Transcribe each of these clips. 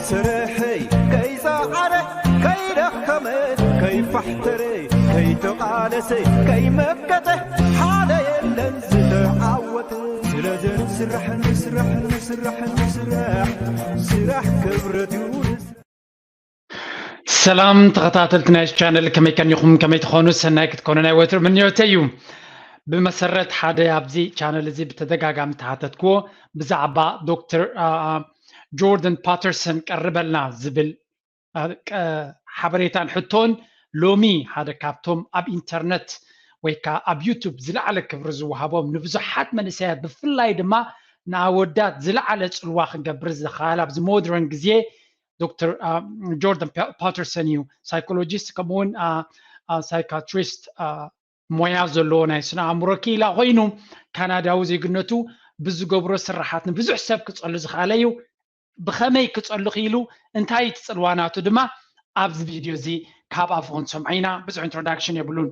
ስርሐይ ከይጸዓረ ከይደኸመ ከይፋሕተረ ከይተቓለሰ ከይመከተ ሓደ የለን ዝተዓወተ። ስለዚ ንስራሕ ንስራሕ ንስራሕ ንስራሕ ስራሕ ክብረት እዩ። ሰላም ተኸታተልቲ ናይ ቻነል፣ ከመይ ከኒኹም? ከመይ ትኾኑ? ሰናይ ክትኮኑ ናይ ወትሩ ምንዮተይ እዩ። ብመሰረት ሓደ ኣብዚ ቻነል እዚ ብተደጋጋሚ ተሓተትክዎ ብዛዕባ ዶክተር ጆርደን ፓተርሰን ቀርበልና ዝብል ሓበሬታን ሕቶን ሎሚ ሓደ ካብቶም ኣብ ኢንተርነት ወይ ከዓ ኣብ ዩቱብ ዝለዓለ ክብሪ ዝወሃቦም ንብዙሓት መንእሰያት ብፍላይ ድማ ንኣወዳት ዝለዓለ ፅልዋ ክንገብር ዝኸኣል ኣብዚ ሞደርን ግዜ ዶክተር ጆርዳን ፓተርሰን እዩ። ሳይኮሎጂስት ከምኡውን ሳይካትሪስት ሞያ ዘለዎ ናይ ስነ ኣእምሮ ክኢላ ኮይኑ ካናዳዊ ዜግነቱ ብዝገብሮ ስራሓት ንብዙሕ ሰብ ክፀሉ ዝኸኣለ እዩ። ብኸመይ ክፀሉ ክኢሉ እንታይ እቲ ፅልዋ ናቱ ድማ ኣብዚ ቪድዮ እዚ ካብ ኣፉ ክንሰምዖ ኢና። ብዙሕ ኢንትሮዳክሽን የብሉን።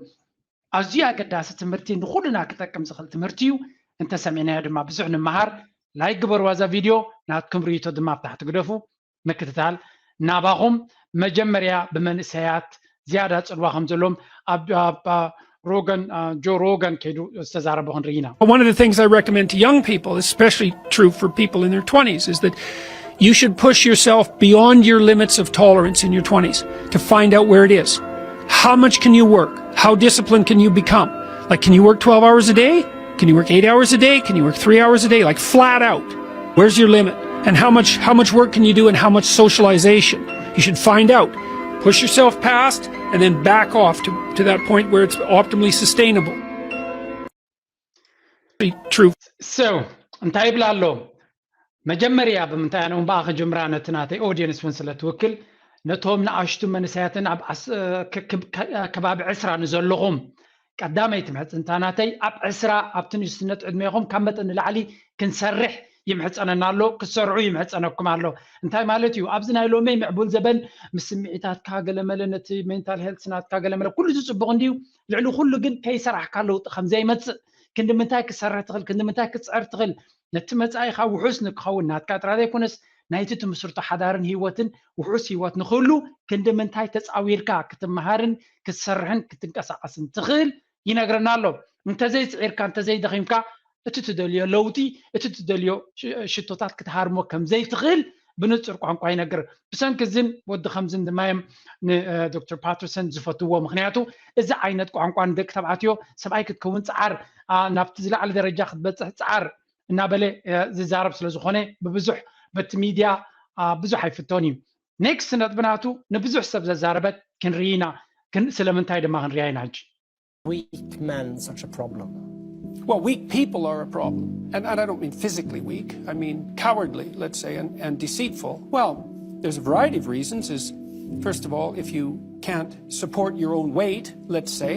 ኣዝዩ ኣገዳሲ ትምህርቲ ንኩልና ክጠቅም ዝኽእል ትምህርቲ እዩ። እንተሰሚዕናዮ ድማ ብዙሕ ንመሃር። ላይክ ግበርዋ እዛ ቪድዮ፣ ናትኩም ርእይቶ ድማ ኣብ ታሕቲ ግደፉ። ምክትታል ናባኹም መጀመርያ ብመንእሰያት ዝያዳ ፅልዋ ከም ዘለዎም ኣብ ሮገን ጆ ሮገን ከይዱ ዝተዛረቦ ክንርኢ ኢና። One of the things I recommend to young people, especially true for people in their twenties, is that you should push yourself beyond your limits of tolerance in your twenties to find out where it is. How much can you work? How disciplined can you become? Like, can you work twelve hours a day? Can you work eight hours a day? Can you work three hours a day? Like, flat out. Where's your limit? And how much how much work can you do and how much socialization? You should find out. Push yourself past and then back off to, to that point where it's optimally sustainable. True. So እንታይ ይብላ ኣሎ? መጀመርያ ብምንታይ ኣነ እምበኣ ክጅምራ ነቲ ናተይ ኦዲየንስ እውን ስለ ትውክል ነቶም ንኣሽቱ መንእሰያትን ኣብ ከባቢ ዕስራ ንዘለኹም ቀዳመይቲ ምሕጽንታ ናተይ ኣብ ዕስራ ኣብቲ ንእስነት ዕድሜኹም ካብ መጠን ንላዕሊ ክንሰርሕ ይምሕጸነና ኣሎ፣ ክሰርዑ ይምሕጸነኩም ኣሎ። እንታይ ማለት እዩ? ኣብዚ ናይ ሎሚ ምዕቡል ዘበን ምስ ስምዒታትካ ገለመለ ነቲ ሜንታል ሄልት ናትካ ገለመለ ኩሉ ዝጽቡቕ እንድዩ፣ ልዕሊ ኩሉ ግን ከይሰራሕካ ለውጢ ከም ዘይመጽእ ክንዲ ምንታይ ክትሰርሕ ትኽእል፣ ክንዲ ምንታይ ክትጽዕር ትኽእል፣ ነቲ መጻኢኻ ውሑስ ንክኸውን ናትካ ጥራይ ዘይኮነስ ናይቲ ትምስርቶ ሓዳርን ህይወትን ውሑስ ህይወት ንክህሉ ክንዲ ምንታይ ተጻዊርካ ክትመሃርን ክትሰርሕን ክትንቀሳቐስን ትኽእል ይነግረና ኣሎ። እንተዘይጽዒርካ እንተዘይደኺምካ እቲ ትደልዮ ለውጢ እቲ ትደልዮ ሽቶታት ክትሃርሞ ከም ዘይትኽእል ብንጹር ቋንቋ ይነግር። ብሰንኪ እዝን ወዲ ከምዝን ድማ እዮም ንዶክተር ፓተርሰን ዝፈትዎ። ምክንያቱ እዚ ዓይነት ቋንቋ ንደቂ ተባዕትዮ ሰብኣይ ክትከውን ጸዓር፣ ናብቲ ዝለዓለ ደረጃ ክትበጽሕ ጸዓር እናበለ ዝዛረብ ስለ ዝኾነ ብብዙሕ በቲ ሚድያ ብዙሕ ኣይፍቶን እዩ። ኔክስት ነጥቢ ናቱ ንብዙሕ ሰብ ዘዛረበት ክንርኢ ኢና። ስለምንታይ ድማ ክንሪኣ ኢና ሕጂ። Weak men such a problem? Well, weak people are a problem. And, and I don't mean physically weak. I mean cowardly, let's say, and, and deceitful. Well, there's a variety of reasons. Is first of all, if you can't support your own weight, let's say,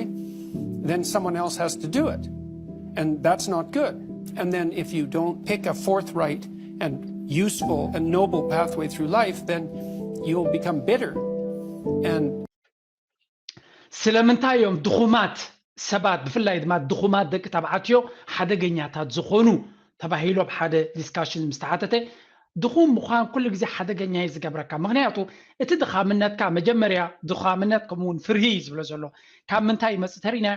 then someone else has to do it. And that's not good. And then if you don't pick a forthright and useful and noble pathway through life, then you'll become bitter. And ስለምንታይ እዮም ድኹማት ሰባት ብፍላይ ድማ ድኹማት ደቂ ተባዕትዮ ሓደገኛታት ዝኾኑ ተባሂሉ ኣብ ሓደ ዲስካሽን ምስ ተሓተተ ድኹም ምዃን ኩሉ ግዜ ሓደገኛ እዩ ዝገብረካ። ምክንያቱ እቲ ድኻምነትካ መጀመርያ ድኻምነት ከምኡውን ፍርሂ እዩ ዝብሎ ዘሎ። ካብ ምንታይ ይመፅእ ተሪና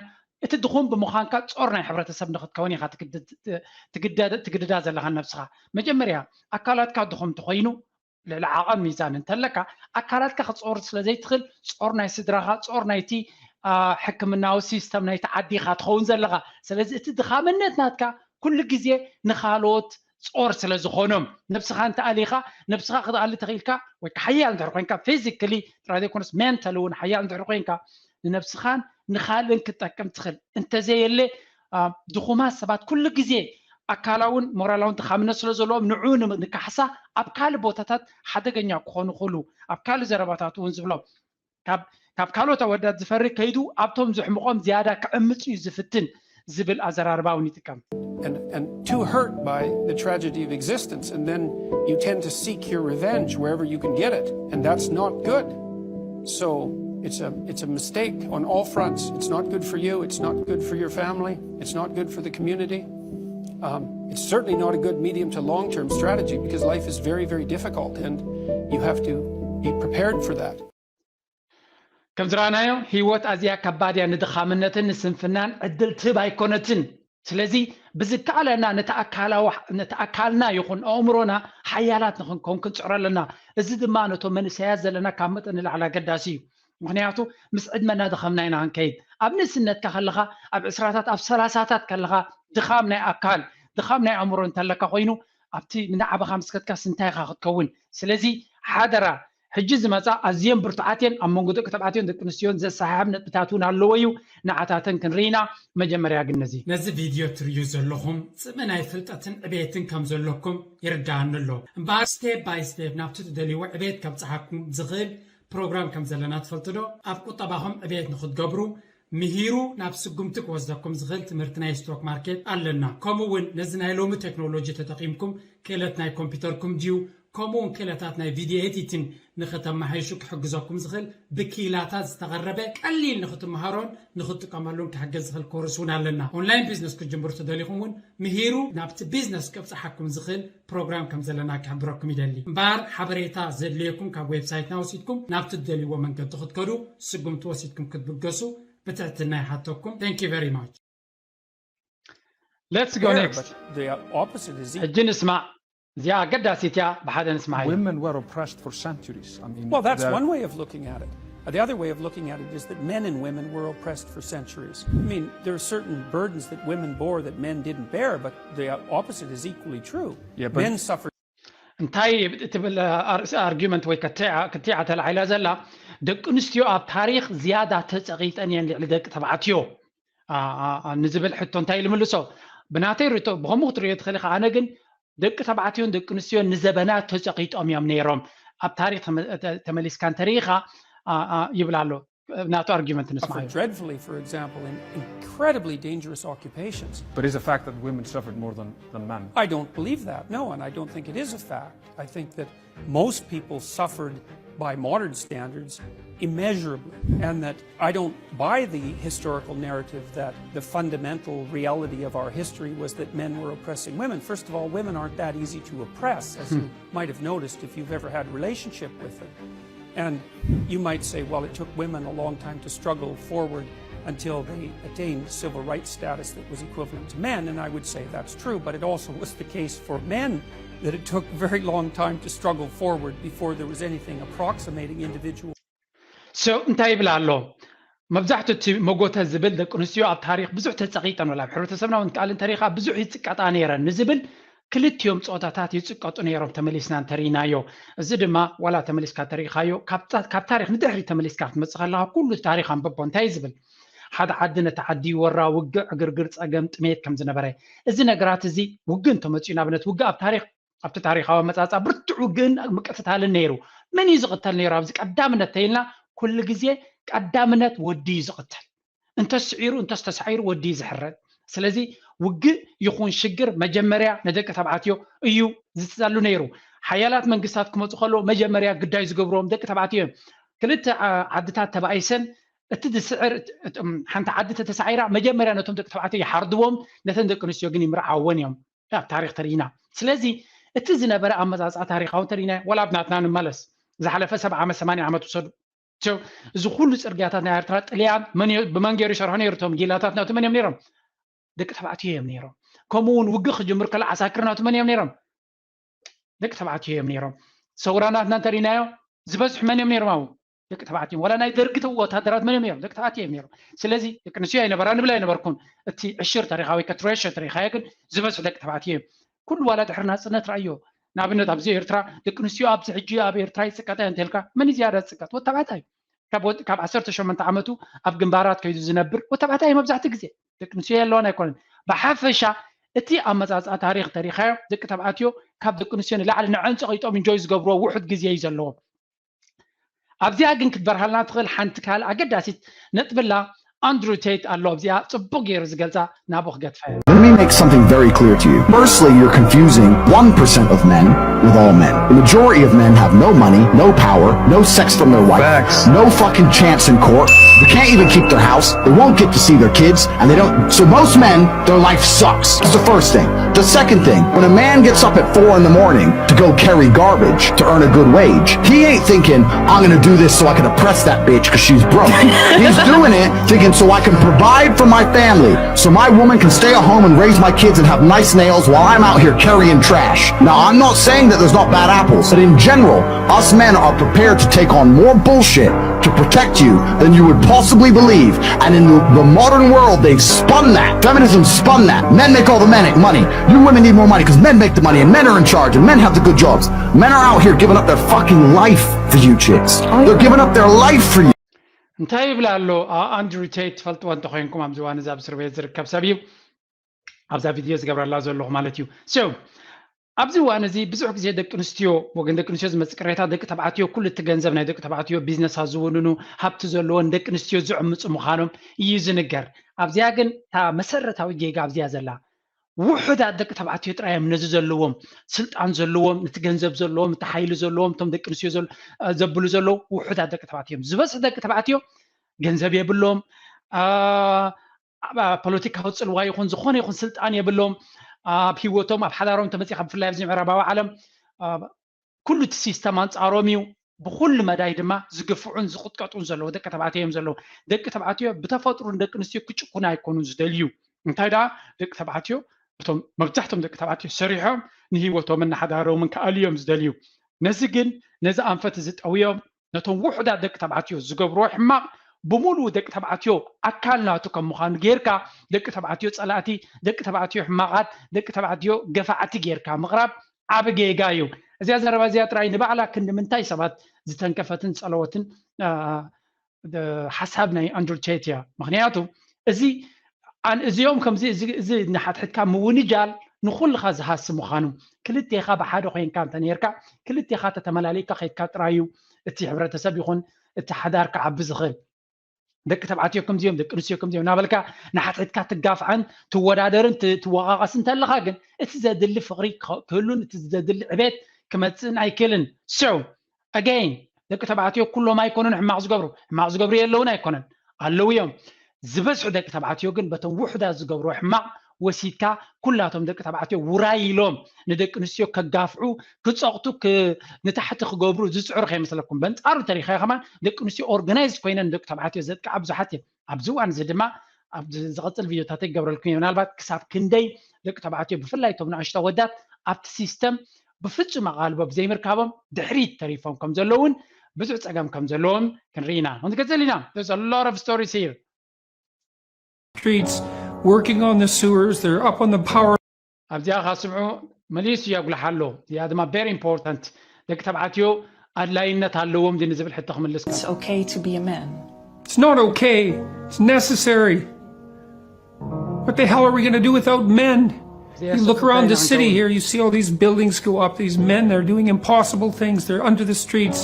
እቲ ድኹም ብምዃንካ ጾር ናይ ሕብረተሰብ ንክትከውን ኢኻ ትግድዳ ዘለኻ ነብስኻ። መጀመርያ ኣካላትካ ድኹም እንተኾይኑ ልዕሊ ዓቐን ሚዛን እንተለካ ኣካላትካ ክጾር ስለ ዘይትኽእል ጾር ናይ ስድራኻ ጾር ናይቲ ሕክምናዊ ሲስተም ናይቲ ዓዲ ኢኻ ትኸውን ዘለኻ። ስለዚ እቲ ድኻምነት ናትካ ኩሉ ግዜ ንኻልኦት ጾር ስለ ዝኾኖም ነብስኻ እንተኣሊኻ ነብስኻ ክትኣሊ ተኽኢልካ ወይ ሓያል እንድሕር ኮይንካ ፊዚክሊ ጥራይ ዘይኮነስ ሜንታሊ እውን ሓያል እንድሕር ኮይንካ ንነብስኻን ንኻልእን ክትጠቅም ትኽእል። እንተዘየለ ድኹማት ሰባት ኩሉ ግዜ ኣካላውን ሞራላውን ድኻምነት ስለ ዘለዎም ንዑ ንካሕሳ ኣብ ካልእ ቦታታት ሓደገኛ ክኾኑ ክእሉ ኣብ ካልእ ዘረባታት እውን ዝብሎም ካብ ካልኦት ኣወዳት ዝፈሪ ከይዱ ኣብቶም ዝሕምቖም ዝያዳ ክዕምፅ እዩ ዝፍትን ዝብል ኣዘራርባ እውን ይጥቀም። And, and too hurt by the tragedy of existence, and then you tend to seek your revenge wherever you can get it, and that's not good. So it's a, it's a mistake on all fronts. It's not good for you, it's not good for your family, it's not good for the community. Um, it's certainly not a good medium to long term strategy because life is very, very difficult and you have to be prepared for that. ከም ዝረኣናዮ ህይወት ኣዝያ ከባድ እያ። ንድኻምነትን ንስንፍናን ዕድል ትህብ ኣይኮነትን። ስለዚ ብዝከኣለና ነቲ ኣካልና ይኹን ኣእምሮና ሓያላት ንኽንከውን ክንፅዕሮ ኣለና። እዚ ድማ ነቶም መንእሰያት ዘለና ካብ መጠን ንላዕሊ ኣገዳሲ እዩ። ምክንያቱ ምስ ዕድመ እናደኸምና ኢና ክንከይድ። ኣብ ንእስነትካ ከለኻ፣ ኣብ ዕስራታት ኣብ ሰላሳታት ከለኻ ድኻም ናይ ኣካል ድኻም ናይ ኣእምሮ እንተለካ ኮይኑ ኣብቲ ንዓባኻ ምስ ከድካስ እንታይ ኢኻ ክትከውን? ስለዚ ሓደራ ሕጂ ዝመፃ ኣዝየን ብርቱዓት እየን ኣብ መንጎ ደቂ ተባዕትዮን ደቂ ኣንስትዮን ዘሰሓሕብ ነጥብታት እውን ኣለዎ እዩ። ንዓታተን ክንርኢ ኢና። መጀመርያ ግን ነዚ ነዚ ቪድዮ ትርእዩ ዘለኹም ጽምእ ናይ ፍልጠትን ዕቤትን ከም ዘለኩም ይርዳኣኒ ኣሎ። እምበኣር step by step ናብቲ ትደልይዎ ዕቤት ከብጽሓኩም ዝኽእል ፕሮግራም ከም ዘለና ትፈልጡ ዶ? ኣብ ቁጠባኹም ዕቤት ንኽትገብሩ ምሂሩ ናብ ስጉምቲ ክወስደኩም ዝኽእል ትምህርቲ ናይ ስቶክ ማርኬት ኣለና። ከምኡ እውን ነዚ ናይ ሎሚ ቴክኖሎጂ ተጠቒምኩም ክእለት ናይ ኮምፒውተርኩም ድዩ ከምኡ እውን ክእለታት ናይ ቪድዮ ኤዲቲን ንኽተመሓይሹ ክሕግዘኩም ዝኽእል ብኪላታት ዝተቐረበ ቀሊል ንኽትመሃሮን ንኽትጥቀመሉን ክሕግዝ ዝኽእል ኮርስ እውን ኣለና። ኦንላይን ቢዝነስ ክትጅምሩ ተደሊኹም እውን ምሂሩ ናብቲ ቢዝነስ ከብፅሓኩም ዝኽእል ፕሮግራም ከም ዘለና ክሕብረኩም ይደሊ። እምበኣር ሓበሬታ ዘድልየኩም ካብ ዌብሳይትና ወሲድኩም ናብቲ ትደልይዎ መንገዲ ክትከዱ ስጉምቲ ወሲድኩም ክትብገሱ ብትሕትና ይሓተኩም። Thank you very much። Let's go There, next. But the opposite is ሕጂ ንስማዕ። እዚኣ ኣገዳሲት እያ። ብሓደ ንስማዕ እዩ። Women were oppressed for centuries. I mean, Well, that's there- one way of looking at it. The other way of looking at it is that men and women were oppressed for centuries. I mean, there are certain burdens that women bore that men didn't bear, but the opposite is equally true. Yeah, but- Men suffered እንታይ ትብል ኣርጊመንት ወይ ክትዓ ተላዒላ ዘላ? ደቂ ኣንስትዮ ኣብ ታሪኽ ዝያዳ ተፀቒጠን እየን ልዕሊ ደቂ ተባዕትዮ። ንዝብል ሕቶ እንታይ ኢሉ ምልሶ? ብናተይ ርቶ ብኸምኡ ክትሪኦ ትኽእል ኢኻ። ኣነ ግን ደቂ ተባዕትዮን ደቂ ኣንስትዮን ንዘበናት ተጸቒጦም እዮም ነይሮም። ኣብ ታሪኽ ተመሊስካ እንተርኢኻ ይብል ኣሎ። ናቱ ኣርጊመንት ንስማዕ። Dreadfully, for example, in incredibly dangerous occupations. But it's a fact that women suffered more than, than men. I don't believe that, no, and I don't think it is a fact. I think that most people suffered by modern standards immeasurably, and that I don't buy the historical narrative that the fundamental reality of our history was that men were oppressing women. First of all, women aren't that easy to oppress, as you might have noticed if you've ever had a relationship with them. And you might say, well, it took women a long time to struggle forward until they attained civil rights status that was equivalent to men, and I would say that's true, but it also was the case for men that it took a very long time to struggle forward before there was anything approximating individual. So እንታይ ይብል ኣሎ? መብዛሕትኡ እቲ መጎተ ዝብል ደቂ ኣንስትዮ ኣብ ታሪኽ ብዙሕ ተጸቒጠን፣ ወላ ኣብ ሕብረተሰብና እውን ትኣል እንተሪኻ ብዙሕ ይጽቀጣ ነይረን ንዝብል ክልቲኦም ጾታታት ይጽቀጡ ነይሮም ተመሊስና እንተርኢናዮ። እዚ ድማ ዋላ ተመሊስካ ተርኢኻዮ ካብ ታሪኽ ንድሕሪ ተመሊስካ ክትመጽእ ከለኻ ኩሉ ታሪኽ ኣንብቦ እንታይ ዝብል ሓደ ዓዲ ነቲ ዓዲ ይወራ፣ ውግእ፣ ዕግርግር፣ ጸገም፣ ጥሜት ከም ዝነበረ። እዚ ነገራት እዚ ውግእ እንተመጺኡ ንኣብነት ውግእ ኣብ ታሪኽ ኣብቲ ታሪኻዊ ኣመጻጽኣ ብርቱዕ ውግእን ምቅትታልን ነይሩ። መን እዩ ዝቕተል ነይሩ? ኣብዚ ቀዳምነት ተይልና ኩሉ ግዜ ቀዳምነት ወዲ እዩ ዝቕተል። እንተስዒሩ እንተስተሳዒሩ ወዲ እዩ ዝሕረድ። ስለዚ ውግእ ይኹን ሽግር መጀመርያ ንደቂ ተባዕትዮ እዩ ዝፅሉ ነይሩ። ሓያላት መንግስታት ክመፁ ከለዉ መጀመርያ ግዳይ ዝገብርዎም ደቂ ተባዕትዮ እዮም። ክልተ ዓድታት ተባኢሰን እቲ ዝስዕር ሓንቲ ዓዲ ተተሳዒራ መጀመርያ ነቶም ደቂ ተባዕትዮ ይሓርድዎም፣ ነተን ደቂ ኣንስትዮ ግን ይምርዓወን እዮም። ኣብ ታሪክ ተርኢና ስለዚ እቲ ዝነበረ ኣመፃፅኣ ታሪካዊ ተርኢና ዋላ ኣብ ናትና ንመለስ ዝሓለፈ ሰብዓ ዓመት ሰማንያ ዓመት ውሰዱ። እዚ ኩሉ ፅርግያታት ናይ ኤርትራ ጥልያን ብመን ገይሩ ይሰርሖ ነይሩ? እቶም ጊላታት ናቱ መን እዮም ነይሮም? ደቂ ተባዕትዮ እዮም ነይሮም። ከምኡ እውን ውግእ ክጅምር ከሎ ዓሳክር ናቱ መን እዮም ነይሮም? ደቂ ተባዕትዮ እዮም ነይሮም። ሰውራ ናትና እንተርኢናዮ ዝበዝሑ መን እዮም ነይሮም? ኣብኡ ደቂ ተባዕትዮ እዮም። ዋላ ናይ ደርጊ ወታደራት መን እዮም ነይሮም? ደቂ ተባዕትዮ እዮም ነይሮም። ስለዚ ደቂ ኣንስትዮ ኣይነበራ ንብል ኣይነበርኩን። እቲ ዕሽር ተሪኻ ወይ ከትረሾ ተሪኻዮ ግን ዝበዝሑ ደቂ ተባዕትዮ እዮም። ኩሉ ዋላ ድሕሪ ናፅነት ረኣዮ። ንኣብነት ኣብዚ ኤርትራ ደቂ ኣንስትዮ ኣብዚ ሕጂ ኣብ ኤርትራ ይፅቀጣ እንተልካ መን ዝያዳ ዝፅቀጥ? ወተባዕታይ። ካብ ዓሰርተ ሸሞንተ ዓመቱ ኣብ ግንባራት ከይዱ ዝነብር ወተባዕታይ መብዛሕትኡ ግዜ። ደቂ ኣንስትዮ የለዋን ኣይኮነን። ብሓፈሻ እቲ ኣመፃፅኣ ታሪክ ተሪኻዮ ደቂ ተባዕትዮ ካብ ደቂ ኣንስትዮ ንላዕሊ ንዐን ፀቒጦም ኢንጆይ ዝገብርዎ ውሑድ ግዜ እዩ ዘለዎም። ኣብዚኣ ግን ክትበርሃልና ትኽእል ሓንቲ ካልእ ኣገዳሲት ነጥብላ ኣንድሩ ቴት ኣሎ ኣብዚኣ ጽቡቅ ገይሩ ዝገልጻ ናብኡ ክገድፋ እየ። Let me make something very clear to you. Firstly, you're confusing one percent of men with all men. The majority of men have no money, no power, no sex from their wife, Facts. no fucking chance in court. They can't even keep their house. They won't get to see their kids. And they don't. So most men, their life sucks. That's the first thing. The second thing, when a man gets up at four in the morning to go carry garbage to earn a good wage, he ain't thinking, "I'm going to do this so I can oppress that bitch because she's broke." He's doing it thinking, "So I can provide for my family, so my woman can stay at home and raise my kids and have nice nails while I'm out here carrying trash." Now, I'm not saying that there's not bad apples, but in general, us men are prepared to take on more bullshit to protect you than you would possibly believe. And in the, the modern world, they've spun that. Feminism spun that. Men make all the men money. You women need more money because men make the money and men are in charge and men have the good jobs. Men are out here giving up their fucking life for you chicks. They're giving up their life for you. እንታይ ይብል ኣሎ? ኣንድሩ ቴት ትፈልጥዎ እንተኮይንኩም፣ ኣብዚ ዋን እዚ ኣብ እስር ቤት ዝርከብ ሰብ እዩ። ኣብዛ ቪድዮ ዝገብረላ ዘለኹ ማለት እዩ። So ኣብዚ እዋን እዚ ብዙሕ ግዜ ደቂ ኣንስትዮ፣ ወገን ደቂ ኣንስትዮ ዝመፅእ ቅሬታ፣ ደቂ ተባዕትዮ ኩሉ እቲ ገንዘብ ናይ ደቂ ተባዕትዮ፣ ቢዝነሳት ዝውንኑ፣ ሃብቲ ዘለዎን ደቂ ኣንስትዮ ዝዕምፁ ምዃኖም እዩ ዝንገር። ኣብዚኣ ግን እታ መሰረታዊ ጌጋ ኣብዚኣ ዘላ፣ ውሑዳት ደቂ ተባዕትዮ ጥራይ እዮም ነዚ ዘለዎም፣ ስልጣን ዘለዎም፣ ነቲ ገንዘብ ዘለዎም፣ እቲ ሓይሊ ዘለዎም፣ እቶም ደቂ ኣንስትዮ ዘብሉ ዘለዉ ውሑዳት ደቂ ተባዕትዮ እዮም። ዝበዝሑ ደቂ ተባዕትዮ ገንዘብ የብሎም፣ ፖለቲካዊ ፅልዋ ይኹን ዝኾነ ይኹን ስልጣን የብሎም። ኣብ ሂወቶም፣ ኣብ ሓዳሮም ተመፂኻ፣ ብፍላይ ኣብዚ ምዕራባዊ ዓለም ኩሉ እቲ ሲስተም ኣንፃሮም እዩ። ብኩሉ መዳይ ድማ ዝግፍዑን ዝቕጥቀጡን ዘለዉ ደቂ ተባዕትዮ እዮም ዘለዉ። ደቂ ተባዕትዮ ብተፈጥሮ ንደቂ ኣንስትዮ ክጭኩኑ ኣይኮኑን ዝደልዩ። እንታይ ደኣ፣ ደቂ ተባዕትዮ፣ እቶም መብዛሕቶም ደቂ ተባዕትዮ ሰሪሖም ንሂወቶምን ንሓዳሮምን ክኣልዩ እዮም ዝደልዩ። ነዚ ግን፣ ነዚ ኣንፈት እዚ ጠውዮም፣ ነቶም ውሑዳት ደቂ ተባዕትዮ ዝገብርዎ ሕማቕ፣ ብምሉኡ ደቂ ተባዕትዮ ኣካል ናቱ ከም ምዃኑ ጌርካ፣ ደቂ ተባዕትዮ ጸላእቲ፣ ደቂ ተባዕትዮ ሕማቓት፣ ደቂ ተባዕትዮ ገፋዕቲ ጌርካ ምቕራብ ዓቢ ጌጋ እዩ። እዚኣ ዘረባ እዚኣ ጥራይ ንባዕላ ክንዲ ምንታይ ሰባት ዝተንከፈትን ጸለወትን ሓሳብ ናይ ኣንድሩ ቴት እያ። ምኽንያቱ እዚ፣ እዚኦም ከምዚ፣ እዚ ንሓድሕድካ ምውንጃል ንኹልኻ ዝሃሲ ምዃኑ፣ ክልቴኻ ብሓደ ኮይንካ እንተ ነርካ፣ ክልቴኻ ተተመላሊካ ከይድካ ጥራዩ እቲ ሕብረተሰብ ይኹን እቲ ሓዳር ክዓቢ ዝኽእል። ደቂ ተባዕትዮ ከምዚኦም፣ ደቂ ኣንስትዮ ከምዚኦም እናበልካ ንሓድሕድካ ትጋፍዐን ትወዳደርን ትወቓቐስ እንተለኻ ግን እቲ ዘድሊ ፍቕሪ ክህሉን እቲ ዘድሊ ዕቤት ክመፅእን ኣይክእልን። So again፣ ደቂ ተባዕትዮ ኩሎም ኣይኮኑን ሕማቕ ዝገብሩ። ሕማቕ ዝገብሩ የለውን ኣይኮነን፣ ኣለዉ እዮም። ዝበዝሑ ደቂ ተባዕትዮ ግን በቶም ውሑዳት ዝገብርዎ ሕማቕ ወሲድካ ኩላቶም ደቂ ተባዕትዮ ውራይ ኢሎም ንደቂ ኣንስትዮ ከጋፍዑ፣ ክፀቕጡ፣ ንታሕቲ ክገብሩ ዝፅዕሩ ከይመስለኩም። በንፃሩ እንተሪኢኻዮ ከማን ደቂ ኣንስትዮ ኦርጋናይዝ ኮይነን ደቂ ተባዕትዮ ዘጥቅዓ ብዙሓት እየን። ኣብዚ እዋን እዚ ድማ ኣብ ዝቐፅል ቪድዮታተይ ክገብረልኩም እየ። ምናልባት ክሳብ ክንደይ ደቂ ተባዕትዮ ብፍላይ እቶም ንኣሽቱ ኣወዳት ኣብቲ ሲስተም ብፍፁም ኣቓልቦ ብዘይምርካቦም ድሕሪት ተሪፎም ከም ዘለውን ብዙሕ ፀገም ከም ዘለዎም ክንርኢ ኢና። ክንቅፅል ኢና። There's a lot of stories here. Streets, working on the sewers, they're up on the power. ኣብዚኣ ካ ስምዑ፣ መሊሱ የጉልሓ ኣሎ። እዚኣ ድማ very important። ደቂ ተባዕትዮ ኣድላይነት ኣለዎም ድን ዝብል ሕቶ ክምልስ። It's okay to be a man. It's not okay. It's necessary. What the hell are we going to do without men? You look around the city here, you see all these buildings go up. These men, they're doing impossible things. They're under the streets,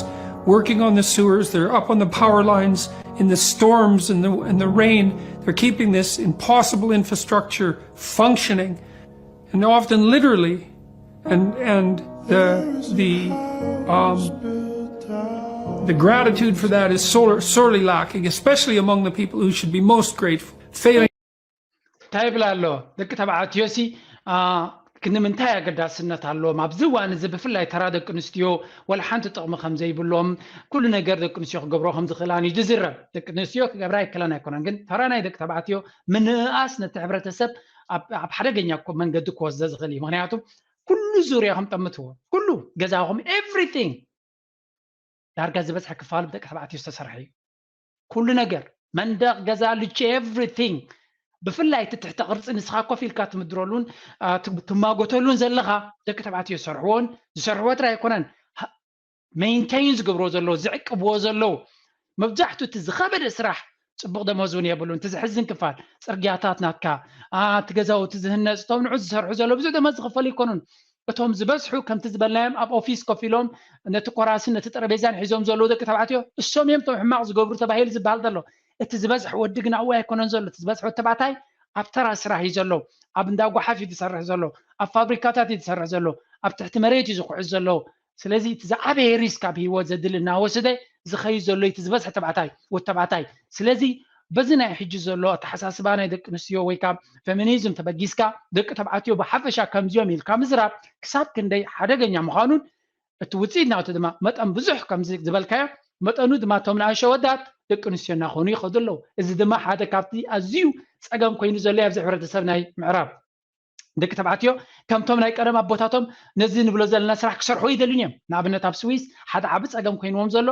working on the sewers. They're up on the power lines in the storms and the, and the rain. They're keeping this impossible infrastructure functioning, and often literally. And, and the, the, um, the gratitude for that is sor-, sorely lacking, especially among the people who should be most grateful. Failing. እንታይ ይብል ኣሎ? ደቂ ተባዕትዮ ሲ፣ አ፣ ክንዲ ምንታይ ኣገዳስነት ኣለዎም? ኣብዚ እዋን እዚ ብፍላይ ተራ ደቂ ኣንስትዮ ወላ ሓንቲ ጥቕሚ ከም ዘይብሎም፣ ኩሉ ነገር ደቂ ኣንስትዮ ክገብሮ ከም ዝኽእላን እዩ ዝዝረብ። ደቂ ኣንስትዮ ክገብራ ኣይክእላን ኣይኮነን፣ ግን ተራ ናይ ደቂ ተባዕትዮ ምንእኣስ ነቲ ሕብረተሰብ ኣብ፣ ኣብ ሓደገኛ እኮ መንገዲ ክወስዶ ዝኽእል እዩ። ምኽንያቱ ኩሉ ዙርያኹም ጠምትዎ፣ ኩሉ ገዛኹም፣ everything፣ ዳርጋ ዝበዝሐ ክፋሉ ብደቂ ተባዕትዮ ዝተሰርሐ እዩ። ኩሉ ነገር፣ መንደቕ፣ ገዛ፣ ልቺ፣ everything። ብፍላይ እቲ ትሕተ ቅርጺ ንስኻ ኮፍ ኢልካ ትምድረሉን፣ አ፣ ት-፣ ትማጎተሉን ዘለኻ ደቂ ተባዕትዮ ዝሰርሕዎን፣ ዝሰርሕዎ ጥራይ ኣይኮነን፣ ሜንቴይን ዝገብርዎ ዘለዉ፣ ዝዕቅብዎ ዘለዉ። መብዛሕትኡ እቲ ዝኸበደ ስራሕ ጽቡቕ ደሞዝ እውን የብሉን። እቲ ዘሕዝን ክፋል፣ ጽርግያታት ናትካ፣ አ፣ እቲ ገዛውቲ ዝህነጽ፣ እቶም ንዑ ዝሰርሑ ዘለዉ ብዙሕ ደሞዝ ዝኽፈሉ ኣይኮኑን። እቶም ዝበዝሑ ከምቲ ዝበልናዮም ኣብ ኦፊስ ኮፍ ኢሎም ነቲ ኮራስን ነቲ ጠረጴዛን ሒዞም ዘለዉ ደቂ ተባዕትዮ፣ እሶም እዮም እቶም ሕማቕ ዝገብሩ ተባሂሉ ዝበሃል ዘሎ። እቲ ዝበዝሐ ወዲ ግን ኣብኡ ኣይኮነን ዘሎ። እቲ ዝበዝሐ ወዲ ተባዕታይ ኣብ ተራ ስራሕ እዩ ዘሎ። ኣብ እንዳ ጓሓፍ እዩ ዝሰርሕ ዘሎ። ኣብ ፋብሪካታት እዩ ዝሰርሕ ዘሎ። ኣብ ትሕቲ መሬት እዩ ዝኹዕት ዘሎ። ስለዚ እቲ ዝዓበየ ሪስክ ኣብ ህይወት ዘድሊ እናወሰደ ዝኸይድ ዘሎ እቲ ዝበዝሐ ተባዕታይ ወዲ ተባዕታይ። ስለዚ በዚ ናይ ሕጂ ዘሎ ኣተሓሳስባ ናይ ደቂ ኣንስትዮ ወይ ካብ ፌሚኒዝም ተበጊስካ ደቂ ተባዕትዮ ብሓፈሻ ከምዚኦም ኢልካ ምዝራብ ክሳብ ክንደይ ሓደገኛ ምዃኑን እቲ ውፅኢት ናቱ ድማ መጠን ብዙሕ ከምዚ ዝበልካዮ መጠኑ ድማ እቶም ንኣሸ ወዳት ደቂ ኣንስትዮ እናኾኑ ይኸዱ ኣለዉ። እዚ ድማ ሓደ ካብቲ ኣዝዩ ፀገም ኮይኑ ዘሎ ኣብዚ ሕብረተሰብ ናይ ምዕራብ ደቂ ተባዕትዮ ከምቶም ናይ ቀደም ኣቦታቶም ነዚ ንብሎ ዘለና ስራሕ ክሰርሑ ይደልዩን እዮም። ንኣብነት ኣብ ስዊስ ሓደ ዓቢ ጸገም ኮይንዎም ዘሎ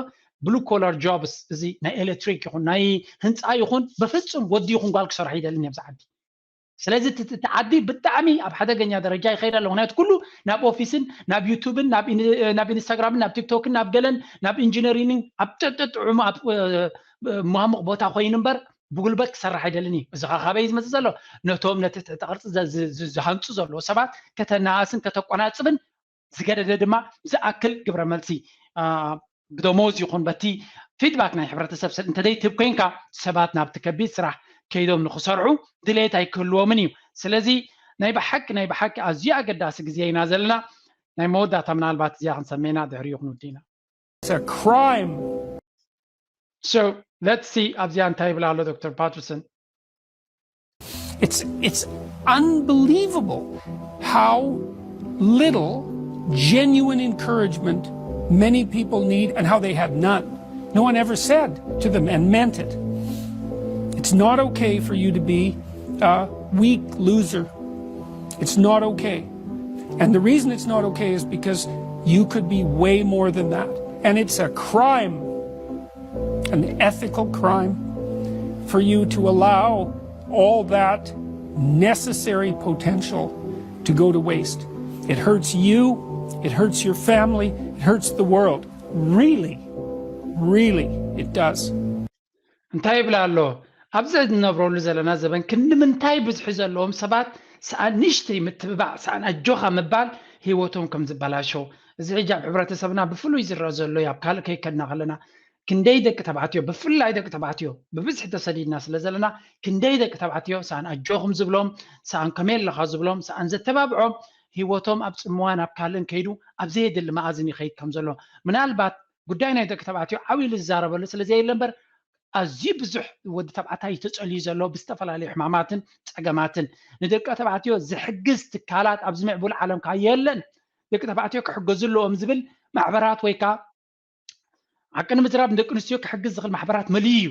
ብሉ ኮላር ጆብስ፣ እዚ ናይ ኤሌክትሪክ ይኹን ናይ ህንፃ ይኹን ብፍጹም ወዲ ይኹን ጓል ክሰርሖ ይደልን እዮም ኣብዚ ዓዲ። ስለዚ እቲ ዓዲ ብጣዕሚ ኣብ ሓደገኛ ደረጃ ይኸይድ ኣሎ። ምክንያቱ ኩሉ ናብ ኦፊስን ናብ ዩቱብን ናብ ኢንስታግራምን ናብ ቲክቶክን ናብ ገለን ናብ ኢንጂነሪንግ ኣብ ጥጥዑሙ ኣብ ማሙቕ ቦታ ኮይኑ እምበር ብጉልበት ክሰርሕ ኣይደልን እዩ። እዚ ኸ ካበይ ዝመፅእ ዘሎ? ነቶም ነቲ ትሕቲ ቅርፂ ዝሃንፁ ዘለዉ ሰባት ከተናኣስን ከተቆናፅብን ዝገደደ ድማ ዝኣክል ግብረ መልሲ ብደሞዝ ይኹን በቲ ፊድባክ ናይ ሕብረተሰብ እንተደይትህብ ኮይንካ ሰባት ናብቲ ከቢድ ስራሕ ከይዶም ንክሰርሑ ድሌት ኣይክህልዎምን እዩ። ስለዚ ናይ ብሓቂ ናይ ብሓቂ ኣዝዩ ኣገዳሲ ግዜ ኢና ዘለና። ናይ መወዳእታ ምናልባት እዚኣ ክንሰመና ድሕሪኡ ክንውድእ ኢና። It's a crime. So let's see ኣብዚኣ እንታይ ይብል ኣሎ ዶክተር ፓተርሰን። It's it's unbelievable how little genuine encouragement many people need and how they have none. No one ever said to them and meant it. It's not okay for you to be a weak loser. It's not okay. And the reason it's not okay is because you could be way more than that. And it's a crime, an ethical crime, for you to allow all that necessary potential to go to waste. It hurts you, it hurts your family, it hurts the world. Really, really, it does. እንታይ ይብል ኣሎ? ኣብዚ እንነብረሉ ዘለና ዘበን ክንዲ ምንታይ ብዝሒ ዘለዎም ሰባት ሰኣን ንእሽተይ ምትብባዕ፣ ሰኣን ኣጆኻ ምባል ህይወቶም ከም ዝበላሾ፣ እዚ ሕጂ ኣብ ሕብረተሰብና ብፍሉይ ዝረአ ዘሎ እዩ። ኣብ ካልእ ከይከድና ከለና ክንደይ ደቂ ተባዕትዮ፣ ብፍላይ ደቂ ተባዕትዮ ብብዝሒ ተሰዲድና ስለ ዘለና፣ ክንደይ ደቂ ተባዕትዮ ሰኣን ኣጆኹም ዝብሎም፣ ሰኣን ከመይ ኣለኻ ዝብሎም፣ ሰኣን ዘተባብዖም፣ ህይወቶም ኣብ ጽምዋ ናብ ካልእን ከይዱ ኣብ ዘየድሊ መኣዝን ይኸይድ ከም ዘሎ ምናልባት ጉዳይ ናይ ደቂ ተባዕትዮ ዓው ኢሉ ዝዛረበሉ ስለ ዘየለ እምበር ኣዝዩ ብዙሕ ወዲ ተባዕታይ እዩ ተጸልዩ ዘሎ ብዝተፈላለዩ ሕማማትን ጸገማትን። ንደቂ ተባዕትዮ ዝሕግዝ ትካላት ኣብዚ ምዕቡል ዓለም ከኣ የለን። ደቂ ተባዕትዮ ክሕገዙ ኣለዎም ዝብል ማሕበራት ወይ ከኣ ሓቂ ንምዝራብ ንደቂ ኣንስትዮ ክሕግዝ ዝኽእል ማሕበራት መሊኡ እዩ።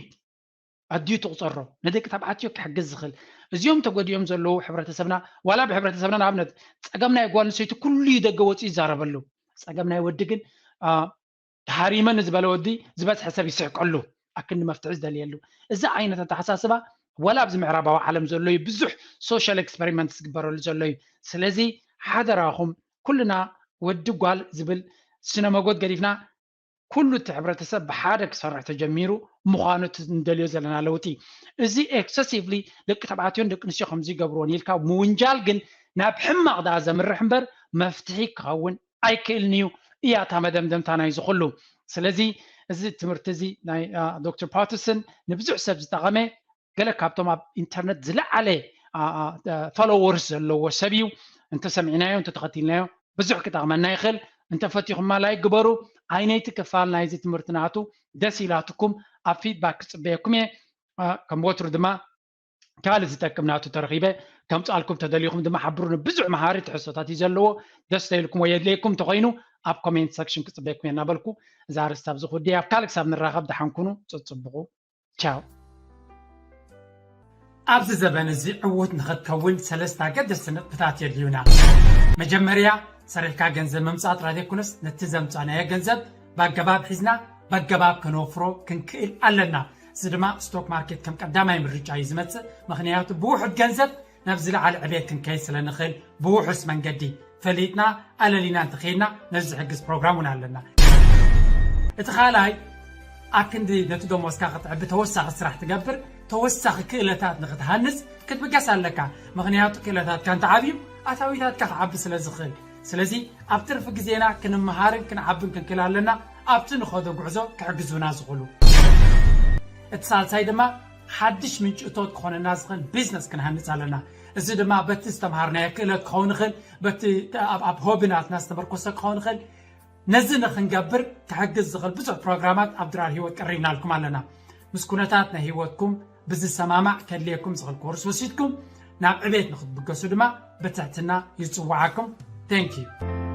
ኣድዩ ትቑጸሮ ንደቂ ተባዕትዮ ክሕግዝ ዝኽእል እዚኦም ተጎዲኦም ዘለዉ ሕብረተሰብና ዋላ ብሕብረተሰብና ንኣብነት ጸገም ናይ ጓል ኣንስተይቲ ኩሉ እዩ ደገ ወፂኡ ይዛረበሉ። ጸገም ናይ ወዲ ግን ተሃሪመ ንዝበለ ወዲ ዝበዝሐ ሰብ ይስሕቀሉ ኣክንዲ መፍትሒ ዝደልየሉ። እዚ ዓይነት ኣተሓሳስባ ዋላ ኣብዚ ምዕራባዊ ዓለም ዘሎ እዩ ብዙሕ social experiments ዝግበረሉ ዘሎ እዩ። ስለዚ ሓደራኹም ኩልና ወዲ ጓል ዝብል ስነ መጎት ገዲፍና ኩሉ እቲ ሕብረተሰብ ብሓደ ክሰርሕ ተጀሚሩ ምዃኑ እቲ ንደልዮ ዘለና ለውጢ። እዚ excessively ደቂ ተባዕትዮን ደቂ ኣንስትዮ ከምዚ ይገብርዎን ኢልካ ምውንጃል ግን ናብ ሕማቕ ደኣ ዘምርሕ እምበር መፍትሒ ክኸውን ኣይክእልን እዩ እያ እታ መደምደምታ ናይዚ ኩሉ። ስለዚ እዚ ትምህርቲ እዚ ናይ ዶክተር ፓተርሰን ንብዙሕ ሰብ ዝጠቐመ ገለ ካብቶም ኣብ ኢንተርነት ዝለዓለ ፎሎወርስ ዘለዎ ሰብ እዩ። እንተሰሚዕናዮ እንተተኸቲልናዮ ብዙሕ ክጠቕመና ይኽእል። እንተፈቲኹማ ላይክ ግበሩ። ዓይነይቲ ክፋል ናይዚ ትምህርቲ ናቱ ደስ ኢላትኩም ኣብ ፊድባክ ክፅበየኩም እየ። ከም ወትሩ ድማ ካልእ ዝጠቅም ናቱ ተረኺበ ከምፅኣልኩም ተደሊኹም ድማ ሓብሩኒ። ብዙሕ መሃሪ ትሕዝቶታት እዩ ዘለዎ። ደስ ተይልኩም ወይ የድልየኩም እንተኾይኑ ኣብ ኮሜንት ሰክሽን ክፅበየኩም እየ እናበልኩ እዛ ኣርእስቲ ኣብዚ ክውድእ። ኣብ ካልእ ክሳብ ንራኸብ ደሓን ኩኑ። ፅፅብቑ። ቻው። ኣብዚ ዘበን እዚ ዕዉት ንኽትከውን ሰለስተ ኣገደስቲ ነጥብታት የድልዩና። መጀመርያ ሰሪሕካ ገንዘብ ምምፃእ ጥራይ ዘይኮነስ ነቲ ዘምፃእናዮ ገንዘብ ብኣገባብ ሒዝና ብኣገባብ ከነወፍሮ ክንክእል ኣለና። እዚ ድማ ስቶክ ማርኬት ከም ቀዳማይ ምርጫ እዩ ዝመፅእ። ምኽንያቱ ብውሑድ ገንዘብ ናብ ዝለዓለ ዕቤት ክንከይድ ስለ ንኽእል ብውሑስ መንገዲ ፈሊጥና ኣለሊና እንተኸይድና ነዚ ዝሕግዝ ፕሮግራም እውን ኣለና። እቲ ካልኣይ ኣብ ክንዲ ነቲ ደሞዝካ ክትዕቢ ተወሳኺ ስራሕ ትገብር ተወሳኺ ክእለታት ንክትሃንፅ ክትብገስ ኣለካ። ምኽንያቱ ክእለታትካ እንተዓብዩ ኣታዊታትካ ክዓቢ ስለ ዝኽእል። ስለዚ ኣብ ትርፊ ግዜና ክንመሃርን ክንዓብን ክንክእል ኣለና ኣብቲ ንኸዶ ጉዕዞ ክሕግዙና ዝኽእሉ። እቲ ሳልሳይ ድማ ሓድሽ ምንጪ እቶት ክኾነና ዝኽእል ቢዝነስ ክንሃንፅ ኣለና። እዚ ድማ በቲ ዝተምሃርናዮ ክእለት ክኸውን ይኽእል፣ በቲ ኣብ ሆቢ ናትና ዝተመርኮሰ ክኸውን ይኽእል። ነዚ ንኽንገብር ክሕግዝ ዝኽእል ብዙሕ ፕሮግራማት ኣብ ድራር ህይወት ቀሪብናልኩም ኣለና። ምስ ኩነታት ናይ ህይወትኩም ብዝሰማማዕ ከድልየኩም ዝኽእል ኮርስ ወሲድኩም ናብ ዕቤት ንኽትብገሱ ድማ ብትሕትና ይጽውዓኩም። Thank you።